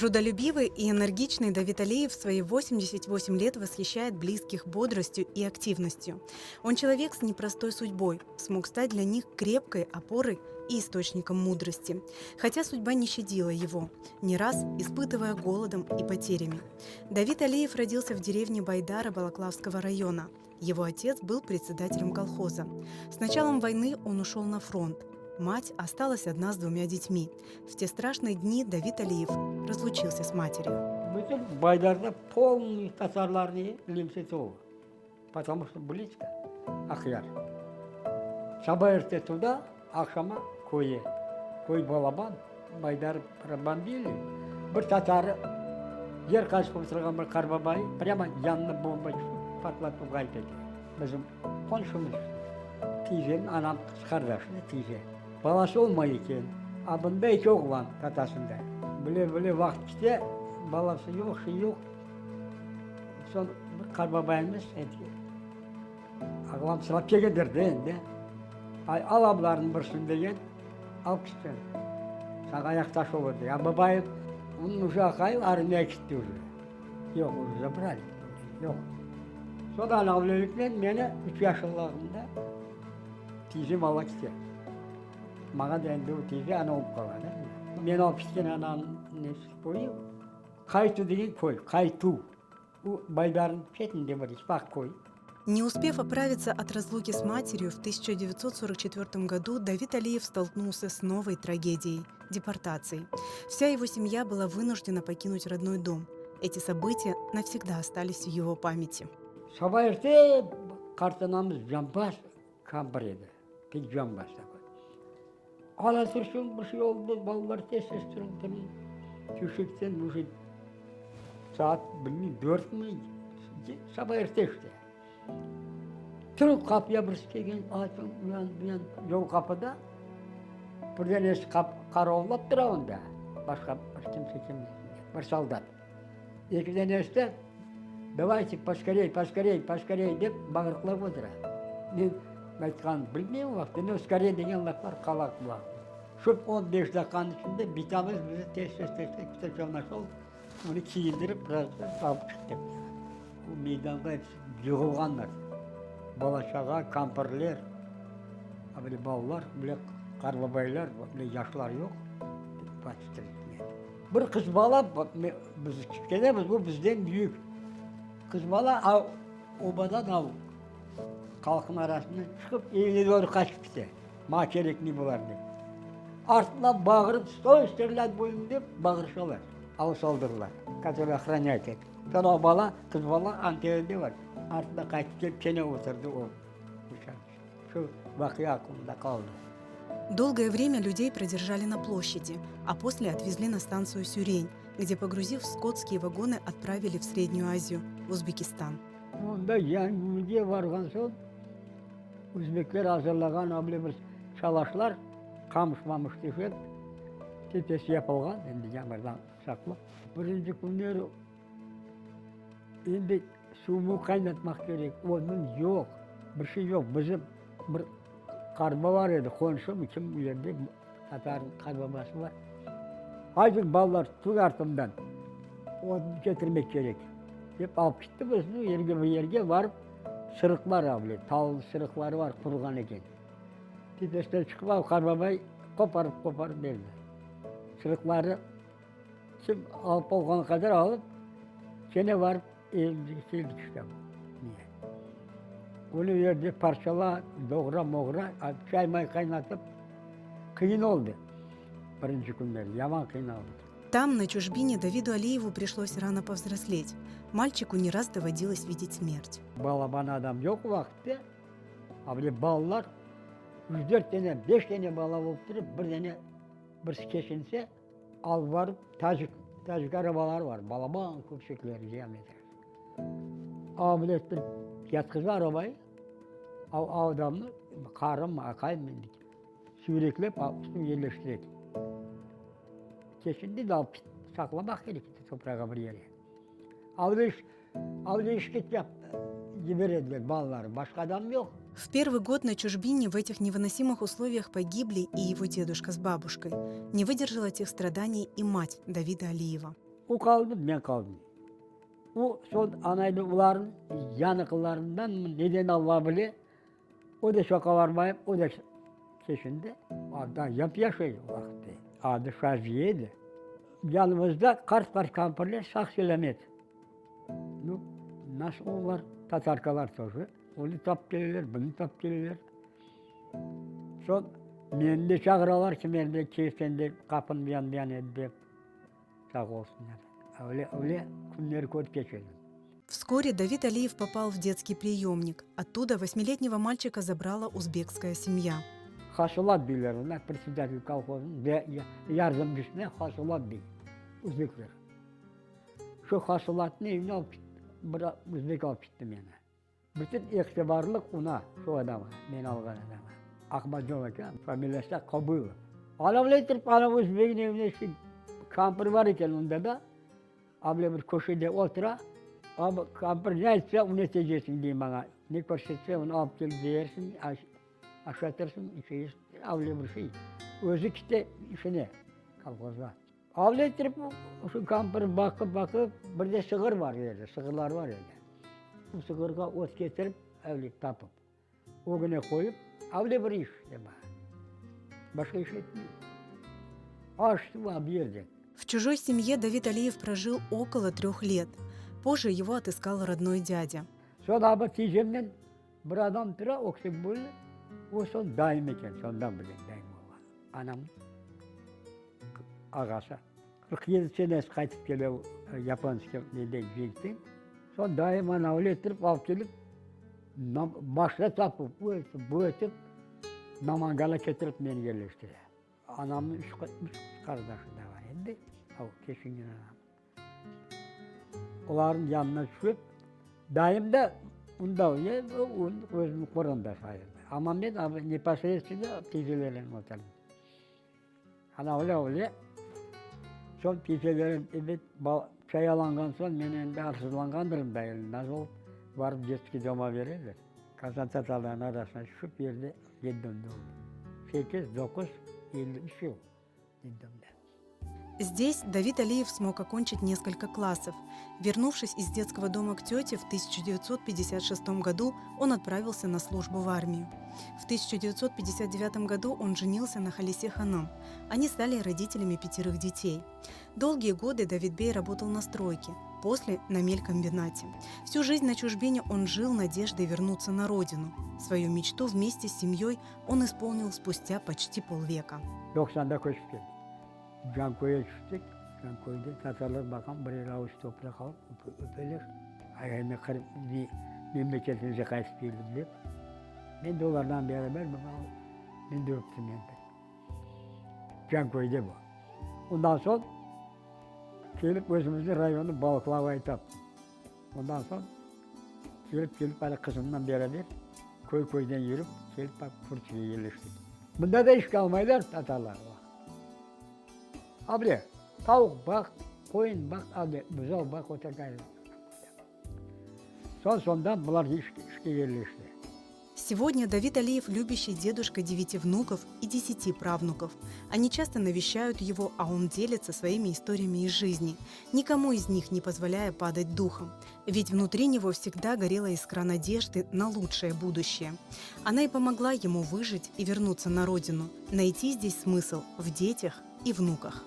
Трудолюбивый и энергичный Давид Алиев в свои 88 лет восхищает близких бодростью и активностью. Он человек с непростой судьбой, смог стать для них крепкой опорой и источником мудрости. Хотя судьба не щадила его, не раз испытывая голодом и потерями. Давид Алиев родился в деревне Байдара Балаклавского района. Его отец был председателем колхоза. С началом войны он ушел на фронт. Мать осталась одна с двумя детьми. В те страшные дни Давид Алиев разлучился с матерью. Bütün Baydarda polnıy tatarlarnı lemse tolu. Потому что близко Aqyar. Saba erte tuda, aqşama köye. Köy balaban, Baydar probambili. Bir tatarı yer qazıp oturğan bir qarbabayı prâmo yanına bomba tüşip patlatıp ğayıp ete. Bizim qonşumız, tiyzem, anam qız qardaşı da tiyze. Balası olmay eken. A bunda eki oğlan, tatasında. Bile-bile vaqıt kete, balası yoq, şey yoq. Soñ bir qartbabayımız ağlamsırap kelgendir de endi. Ay, al ablarnıñ birisini degen, alıp ketken. Saña ayaqtaş olur degen. A babayım, onıñ uje aqayı armiyağa ketti uje. Yoq, uje zabrali, yoq. Soñ ana öyleliknen meni üç yaşlılığımda tiyzem ala kete. Maña da endi o tiyze ana olıp qala da. Meni alıp ketken ananıñ nesi köyü, Qaytu degen köy, Qaytu. O Baydarnıñ çetinde bir ufaq köy. Не успев оправиться от разлуки с матерью, в 1944 году Давид Алиев столкнулся с новой трагедией – депортацией. Вся его семья была вынуждена покинуть родной дом. Эти события навсегда остались в его памяти. Saba erte qartanamız canbaz kampir edi, pek canbaz такой. Ala tursın, bir şey oldı, balalar tez-tez turıñ, turıñ. Töşekten уже saat bilmeyim dörtmi, saba erte işte. Turıp qapıya birisi kelgen, açıñ, uyan, buyan, yol qapıda. Birden eski qaravullap tura onda, başqa bir kimse kelmey, bir soldat. Ekiden esti, Davayte, poskorey, poskorey, poskorey, dep bağırıqlap otura. Men aytqanım bilmeyim o vaqıtta, no skorey degen laflar qala qulağımda. Şu on beş daqiqanıñ içinde bitamız bizi tez-tez, tez-tez кто чё нашёл, onı kiyindirip, biraz alıp çıqtı. O meydanğa episi yığılğanlar. Bala-çağa, kampirler, a böyle balalar, böyle qartbabaylar, böyle yaşlar yoq. Bir qız bala, biz kiçkenemiz, o bizden büyük. Qız bala av, obadan av, halqnıñ arasından çıqıp, evine doğru qaçıp kete, maña kerekmey bular dep. Artından bağırıp, stoy, strelât budem dep bağırışalar, av saldırılar, kotorıy ohranâyt etti. Soñ o bala, qız bala anterinde bar, artından qaytıp kelip kene oturdı o uçaq üstüne. Şu vaqia aqlımda qaldı. Долгое время людей продержали на площади, а после отвезли на станцию Сюрень, где, погрузив в скотские вагоны, отправили в Среднюю Азию, в Узбекистан. Onda Yangige varğan soñ, özbekler azırlağan öyle bir çalaşlar, qamış-mamış töşep, tepesi yapılğan, endi yağmurdan saqlap. Birinci künleri endi suvnı qaynatmaq kerek, odun yoq, bir şey yoq. Bizim bir Qartbaba bar edi, qonşum, kim yerde tatar qartbabası bar. Haydi balalar, tut artımdan, odun ketirmek kerek, dep alıp ketti bizni, yerge bir yerge barıp, sırıqlar avle, tal sırıqları bar, quruğan eken. Tepesinden çıqıp al, qartbabay qoparıp qoparıp berdi. Sırıqları kim alıp olğanı qadar alıp, kene barıp Evimizge keldik işte. Onı yerde parçala, doğra-moğra, çay-may qaynatıp, qıyın oldı birinci künleri, yaman qıynaldıq. Там, на чужбине, Давиду Алиеву пришлось рано повзрослеть. Мальчику не раз доводилось видеть смерть. Balaban adam yoq o vaqıtta, a bile balalar üç dört dene, beş dene bala olıp turıp, bir dene birisi keçinse, Alıp barıp, tacik, tacik arabaları bar, balaban köpçekler, geometrik. Alıp ettirip yatqızdı arabayı, o adamnı, qarım, aqayım endi, süyreklep alıp üstüne yerleştiredi. Keçindi de alıp saqlamaq kerek edi toprağa bir yere. Alıp Avdeşke yiberediler balaları, başqa adam yoq. В первый год на чужбине в этих невыносимых условиях погибли и его дедушка с бабушкой. Не выдержала тех страданий и мать Давида Алиева. O qaldı, men qaldım. O soñ anaydı olarnıñ yanıqlarındanmı, neden Alla bile, o da çoqqa barmayıp, o da keçindi. Daa yap-yaş edi o vaqıtte. Adı Şaziye edi. Yanımızda qart-qart kampirler sağ-selâmet. Nu, nasıl olar, tatarkalar toje, onı tapıp keleler, bunı tapıp keleler. Soñ meni de çağıralar, kimerde keyften de qapını bu yan-bu yan et dep. Sağ olsunlar. Öyle, öyle künleri körip keçirdim. Вскоре Давид Алиев попал в детский приемник. Оттуда восьмилетнего мальчика забрала узбекская семья. Hasılat deyler ona, председатель kolhozınıñ ve yardımcısına hasılat dey özbekler. Şu hasılatnı evine alıp bir özbek alıp ketti meni. Bütün itibarlıq ona, şu adamğa, meni alğan adamğa. Ahmadjon aka, familiyası da Kobılov. Ana bile turıp, ana özbegin evine şu kampir bar eken onda da, a bile bir köşede otura, a bu kampir ne aytsa, onı etecesiñ dey maña. Ne körsetse, onı alıp kelip berersiñ, aşatırsıñ, içiresiñ, a bile bir şey. Özü kete işine, kolhozğa. Avle ettirip, şu kampir baqıp, baqıp, bir de sığır bar edi, sığırlar bar edi. Bu sığırğa ot ketirip, avle tapıp, ögüne qoyıp, avle bir iş de bar. Başqa iş etmey. Aş-suv a berdi. В чужой семье Давид Алиев прожил около трех лет. Позже его отыскал родной дядя. Soñ abi tiyzemnen bir adam tura, öksek boylu, o soñ dayım eken, sondan bilem dayım olğanını. Anam ağası. 47 senesi qaytıp kele yaponskiy nede cenkten. Soñ dayım ana öyle ettirip alıp kelip, maşina tapıp, o etip, bu etip, Namangana ketirip meni yerleştire. Anamnıñ üç qardaşı da bar edi, o keçingen anam. Olarnıñ yanına tüşip, dayım da unda, özüniñ qoranda sayıldı. Amma men neposredstvenno teyzelernen oturdım. Ana öyle öyle. Soñ teyzelerim ebet çayalanğan soñ men endi arsızlanğandırım da endi nasıl olıp barıp detskiy doma bereler. Qazan tatarlarnıñ arasına tüşip yerde detdomda oldım. Sekiz, doquz, 53 yıl detdomda. Здесь Давид Алиев смог окончить несколько классов. Вернувшись из детского дома к тете в 1956 году, он отправился на службу в армию. В 1959 году он женился на Халисе Ханам. Они стали родителями пятерых детей. Долгие годы Давид Бей работал на стройке, после – на мелькомбинате. Всю жизнь на чужбине он жил надеждой вернуться на родину. Свою мечту вместе с семьей он исполнил спустя почти полвека. 90-da köçip keldik. Canköyge tüştik. Canköyde tatarlar baqam birer avuç topraq alıp öpeler. Ay, men Qırım memleketimize qaytıp keldim dep. Men de olardan beraber men de öptim endi. Canköyde bu. Ondan soñ kelip özümizniñ rayonnı Balıqlavayı taptım. Ondan soñ kelip kelip ale qızımnen beraber köy köyden yürip kelip bak Kurçığa yerleştik. Mında da işke almaylar tatarlar. Able tavuq baq, qoyun baq, able buzav baq, o takay. Soñ soñdan bular işke yerleşti. Сегодня Давид Алиев любящий дедушка девяти внуков и десяти правнуков. Они часто навещают его, а он делится своими историями из жизни, никому из них не позволяя падать духом. Ведь внутри него всегда горела искра надежды на лучшее будущее. Она и помогла ему выжить и вернуться на родину, найти здесь смысл в детях и внуках.